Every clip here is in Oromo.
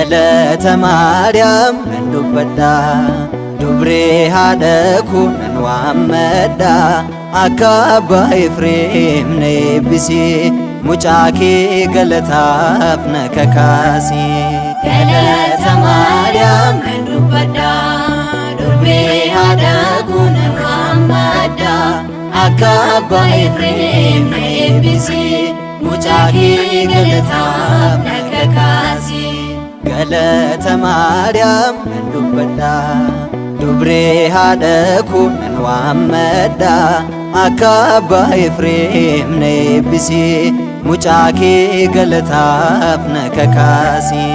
Galata Maariyaam nan dubbadha, dubree haadha koo nan waammadha. Akka abbaa Efreem na eebbisi, mucaa kee galataaf na kakaasi. Galata Maariyaam nan dubbadha, durbee haadha koo nan waammadha. Akka abbaa Efreem na eebbisi, mucaa kee galataaf na kakaasi. Galata Maariyaam nan dubbadha, dubree haadha koo nan waammadha. Akka abbaa Efreem na eebbisi, mucaa kee galataaf na kakaasi.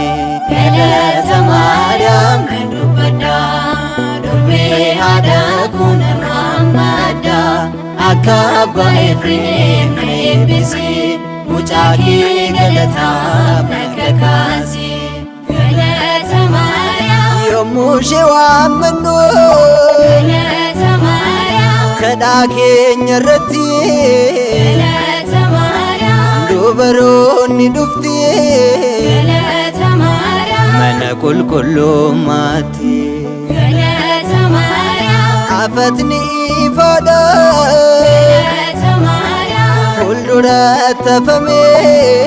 Galata Maariyaam nan dubbadha, durbee haadha koo nan waammadha. Akka abbaa Efreem na eebbisi, mucaa kee galataaf na kakaasi. Galata Maariyaam. Yommuu ishee waammannu Galata Maariyaam. kadhaa keenya irratti Galata Maariyaam. dubaroonni dhufti Galata Maariyaam. mana qulqullummaatti. Galata Maariyaam. Afatni ifaadha Galata Maariyaam. fuulduratti hafamee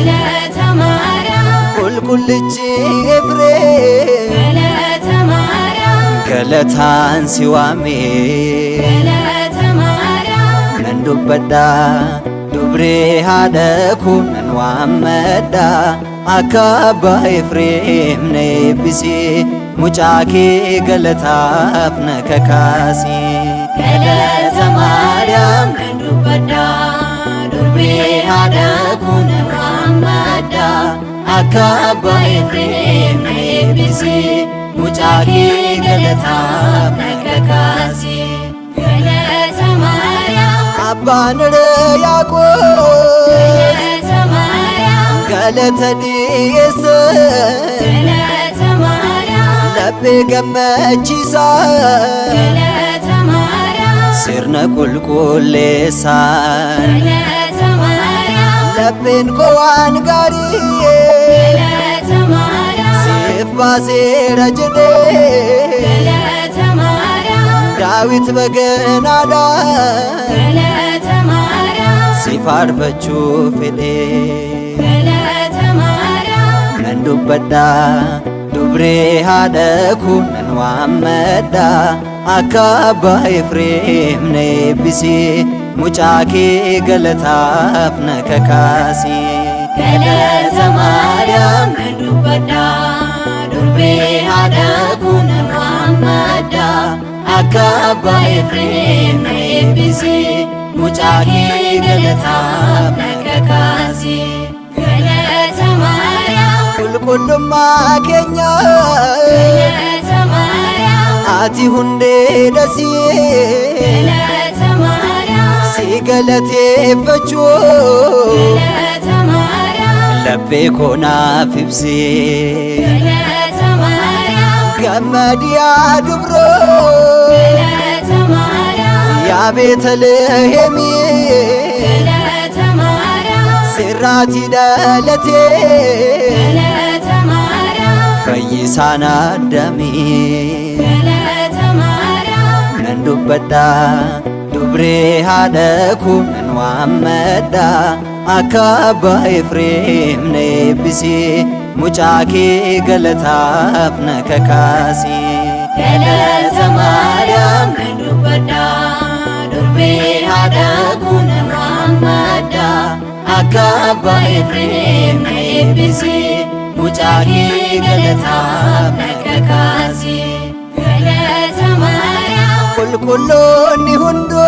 Galata Maariyaam. qulqullichi Efreem Galata Maariyaam. galataan si waamee. Galata Maariyaam. Nan dubbadha, dubree haadha koo nan waammadha. Akka abbaa Efreem na eebbisi, mucaa kee galataaf na kakaasi. Galata Maariyaam nan dubbadha, durbee haadha koo nan waammadha. Akka abbaa Efreem na eebbisi, mucaa kee galataaf na kakaasi. Galata Maariyaam. Abbaan Yaaqoob Galata Maariyaam. galata dhiyeesse, Galata Maariyaam. laphee gammachiisa Galata Maariyaam. sirna qulqulleessaan. Galata Maariyaam. Lapheen koo waan gaarii Galata Maariyaam. siif baaseera jedhee Galata Maariyaam. Daawit baganaadhaan Galata Maariyaam. si faarfachuu fedhee. Galata Maariyaam. Nan dubbadha, dubree haadha koo nan waammadha. Akka abbaa Efreem na eebbisi, mucaa kee galataaf na kakaasi. Galata Maariyaam nan dubbadha, durbee haadha koo nan waammadha. Akka abbaa Efreem na eebbisi, mucaa kee galataaf na kakaasi. Galata Maariyaam. Qulqullummaa keenya Galata Maariyaam. ati hundee dasii Galata Maariyaam. si galateeffachuu Galata Maariyaam. laphee koo naaf ibsee. Galata Maariyaam. Gammadiyaa dubroo Galata Maariyaam. yaa Beetaliheemi Galata Maariyaam. sirraati dhalatee Galata Maariyaam. fayyisaan addamii. Galata Maariyaam. Nan dubbadha, dubree haadha koo nan waammadha. Akka abbaa Efreem na eebbisi, mucaa kee galataaf na kakaasi. Galata Maariyaam nan dubbadha, durbee haadha koo nan waammadha. Akka abbaa Efreem na eebbisi, mucaa kee galataaf na kakaasi. Galata Maariyaam. Qulqulloonni hunduu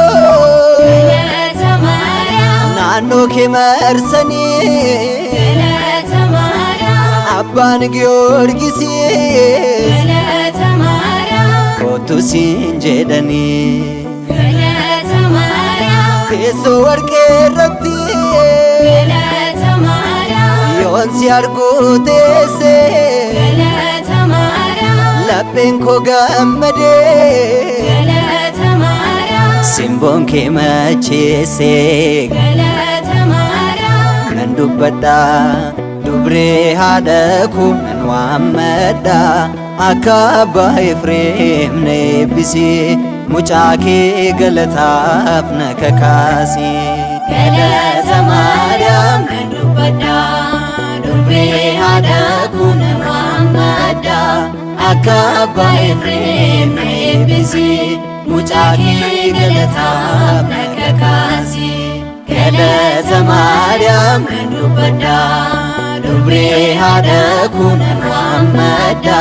Galata Maariyaam. naannoo kee marsanii Galata Maariyaam. abbaan Giyoorgisiis Galata Maariyaam. kottu siin jedhanii. Galata Maariyaam. Teessoo warqee irratti Galata Maariyaam. yoon si arguu teesse Galata Maariyaam. lapheen koo gammadee Galata Maariyaam. simboon kee macheesse. Galata Maariyaam. Nan dubbadha, dubree haadha koo nan waammadha akka abbaa Efreem na eebbisi mucaa kee galataaf na kakaasi. Galata Maariyaam nan dubbadha, durbee haadha koo nan waammadha. Akka abbaa Efreem na eebbisi, mucaa kee galataaf na kakaasi. Galata Maariyaam nan dubbadha, durbee haadha koo nan waammadha.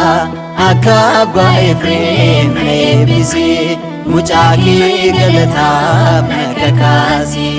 Akka abbaa Efreem na eebbisi mucaa kee galataaf na kakaasi.